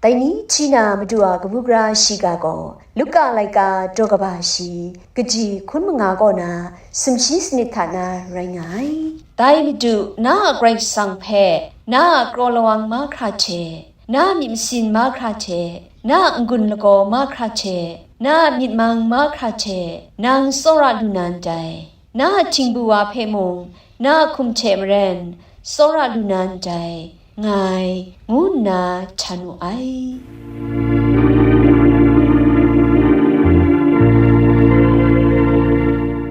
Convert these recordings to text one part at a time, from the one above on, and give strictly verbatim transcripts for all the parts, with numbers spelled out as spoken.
Dai ni hti na Madu a kabu gara shiga gaw Luka laika daw kaba shi, kaji hkun manga kaw na sumshi sanit hta na rai nga ai. Dai Madu, na a Karai Kasang hpe, na a kraw lawang mahkra hte, na a myit masin mahkra hte, na a n-gun lagaw mahkra hte, na a myit mang mahkra hte, nang tsawra lu na ndai. Na a htingbu wa hpe mung, na a hkum hte maren, tsawra lu na ndai, nga ai, ngu nna htan wu ai.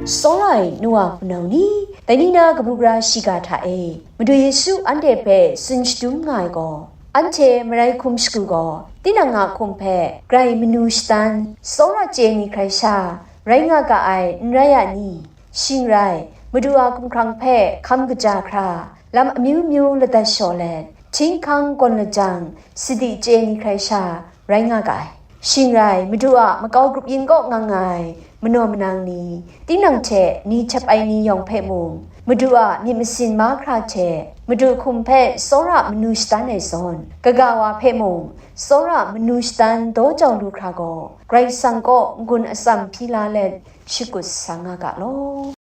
Tsawra ai nu wa hpunau ni, dai ni na kabu gara shiga hta e, Madu Yesu anhte hpe tsun shadum nga ai gaw, anhte marai hkum shagu gaw, tinang a hkum hpe grai manu shadan, tsawra chye ni hkrai sha, rai nga ga ai, n rai a ni? Shing rai, Madu a hkumhkrang hpe hkam kaja hkra, lam amyu myu ladat shaw let, htinghkang gawn lajang, sadi chye ni hkrai sha, rai nga ga ai. Shing rai, Madu a makau grup yin kaw nga nga ai manaw manang ni, tinang hte ni htyep ai ni yawng hpe mung, Madu a myit masin mahkra hte, Madu hkum hpe tsawra manu shadan ai zawn, kaga wa hpe mung, tsawra manu shadan daw jau lu hkra gaw, Karai Kasang kaw n-gun atsam hpyi la let, shakut sa nga ga law.